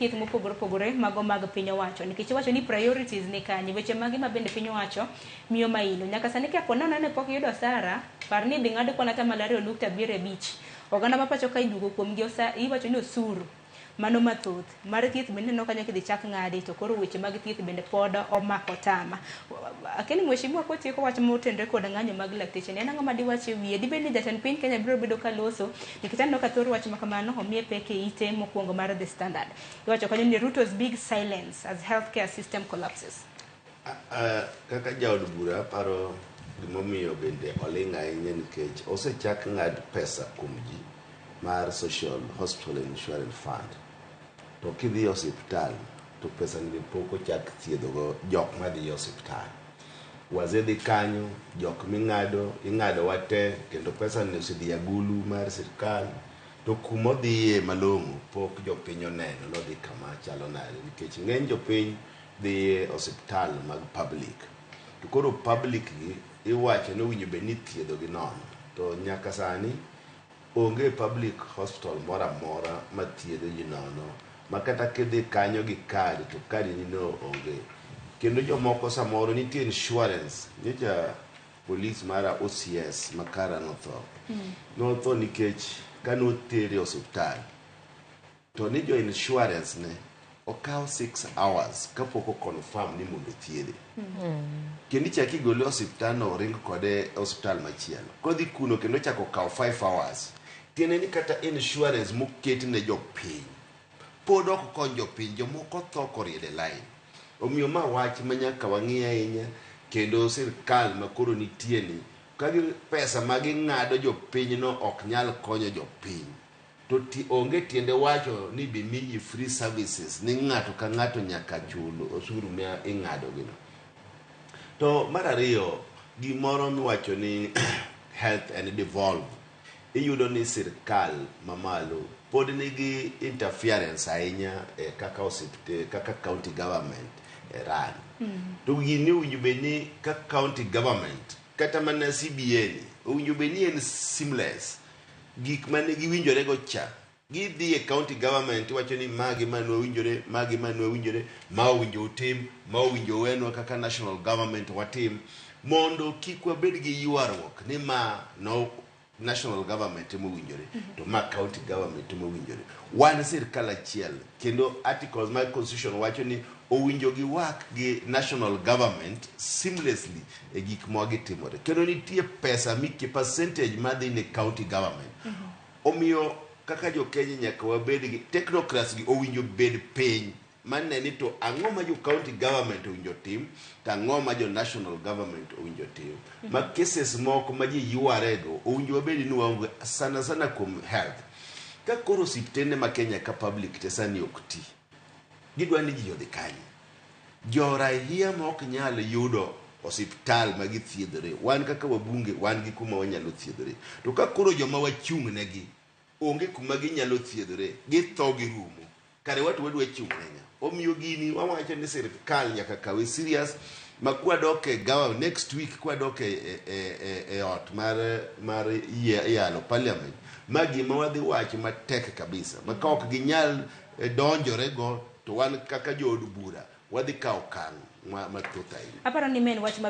Thieth mopogore opogore mago mag piny owacho nikech iwacho ni priorities ni kanye, weche mage ma bende piny owacho miyo maino nyaka sani. Ka ponono ne pok iyudo osara, par ni idhi ng'ad kwan atamalo 2.75. Oganda ma pacho ka iduogo kuomgi iwacho ni osuru mano mathoth mar thieth bende neno kanyo kidhi chak ng'adi, to koro weche mag thieth bende pod omako tama. Akeni mheshimiwa, kotieko wach motenore kod ng'anyo mag lakteche ni, en ang'o ma diwach e wiye? Dibed ni jatend piny Kenya biro bedo ka loso? Nikech aneno ka thor wach ma kamano omiye pek e ite mokwongo mar The Standard. Iwacho kanyo ni "Ruto's big silence as healthcare system collapses". Kaka jaod bura, aparo gimomiyo bende oling' ahinya nikech osechak ng'ad pesa kuom ji mar Social Hospital Insurance Fund, to kidhi e osiptal to pesa ni pok ochak thiedhogo jok madhi e osiptal. Wazedhi kanyo, jok ming'ado ing'ado wate, kendo pesa ni osedhi agulu mar sirkal, to kumodhiye malong'o pok jopiny oneno nodhi kama chalo nade, nikech ng'eny jopiny dhi e osiptal mag public, to koro public gi iwacho ni owinjo bed ni ithiedho gi nono, to nyaka sani onge public hospital moro amora mathiedho ji nono, ma kata kidhi kanyo gi kadi to kadi ni no onge. Kendo jomoko samoro nitie insurance. Nyocha polis mara OCS makara notho nikech kanotere e osiptal to ni jo insurance ne okawo 6 hours kapok o confirm ni mondo othiedhe. Kendo ichak igole e osiptal no, oring kode e osiptal machielo, kodhi kuno kendo ochako okawo 5 hours. Tiende ni kata insurance moket ne jopiny pod ok kony jopiny, jomoko tho koriedo e line. Omiyo ma wach ma nyaka wang'i ahinya, kendo sirkal ma koro nitie ni ka gi pesa ma ging'ado jopinyno ok nyal konyo jopiny, to onge tiende wacho ni bi miyi free services ni ng'ato ka ng'ato nyaka chul osuru ma ing'ado gino. To mar ariyo, gimoro miwacho ni health and devolve, iyudo ni sirkal mamalo pod nigi interference ahinya e kaka kaka county government e run. To gini owinjo bed ni ka county government kata mana CBA ni owinjo bed ni en seamless. Gik mane giwinjore go cha, gidhi e county government, iwacho ni magi ma nwawinjore, magi ma nwawinjore, ma owinjo utim, ma owinjo owenwa kaka national government watim, mondo kik wabed gi ywaruok ni ma no national government emowinjore to ma county government emowinjore. Wan sirkal achiel, kendo articles mag constitution wacho ni owinjo giwak gi national government seamlessly e gik ma gitimore, kendo nitie pesa mike percentage madhi ne county government. Omiyo kaka jo Kenya nyaka wabed gi technocrats gi owinjo bed piny mane ni to ang'o ma jo county government owinjo tim to ang'o ma jo national government owinjo tim, ma cases moko ma ji yware go owinjo wabed ni waonge sana sana kuom health. Ka koro osiptende ma Kenya ka public te sani ok ti, gidwa ni ji odhi kanye? Jo raia ma ok nyal yudo osiptal ma githiedhore, wan kaka wabunge wan gi kuma wanyalo thiedhore, to ka koro joma wachung' negi onge kuma ginyalo thiedhore, githo girumo kare watu wadwa chung' ne ng'a? Omiyo gini wawacho ni sirkal nyaka kawe serious, ma kwadok e gawa next week, kwadok e ot mar yalo parliament, ma gima wadhi wacho matek kabisa ma ka ok ginyal donjore go, to wan kaka jood bura wadhi kawo okang' mathoth ahinya. Aparo ni men wach mabe